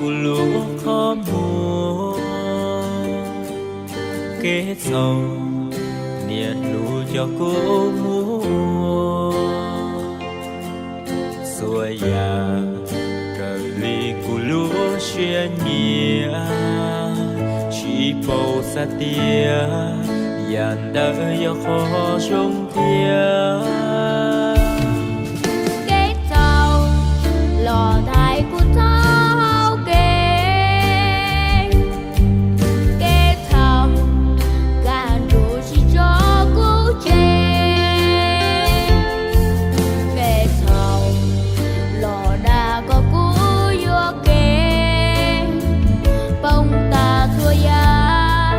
Kuv lub qhov muag kev txhaum, niam hluas coj kuv mus ua. Txhua yam raws li kuv lub siab nyiam, tsis paub xav tias yam ntawd yog qhov zoo thiab. Kev txhaum los thaiv kuv txoj hau kev, kev txhaum kaj ntug tsis tso kuv tseg. Kev txhaum los dag kom kuv yuam kev, poob tag txhua yam,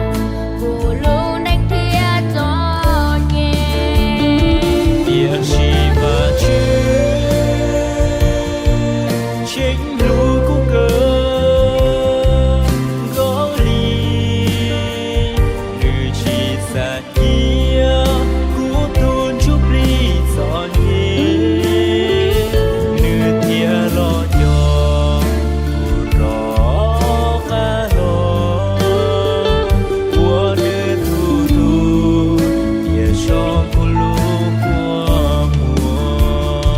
kuv lub neej thiaj txom nyem. Tiam sis Vajtswv tseem hlub kuv kawg nkaus li, nws tsis xav cia kuv tus ntsuj plig txom nyem, nws thiaj los coj kuv rov qab los ua nws tus tub, cia so kuv lub kua muag.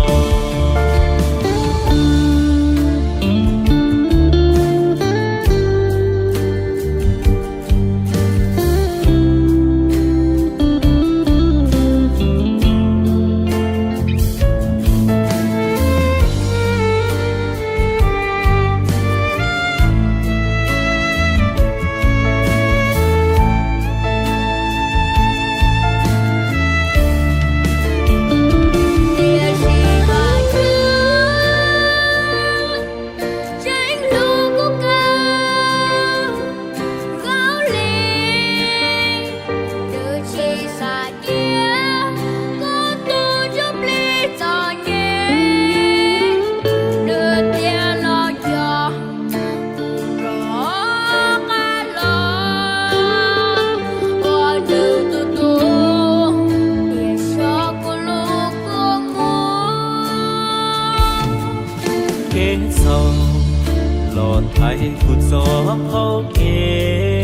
Tiam sis Vajtswv tseem hlub kuv kawg nkaus li, nws tsis xav cia kuv tus ntsuj plig txom nyem, nws thiaj los coj kuv rov qab los ua nws tus tub, cia so kuv lub kua muag. Kev txhaum los thaiv kuv txoj hau kev,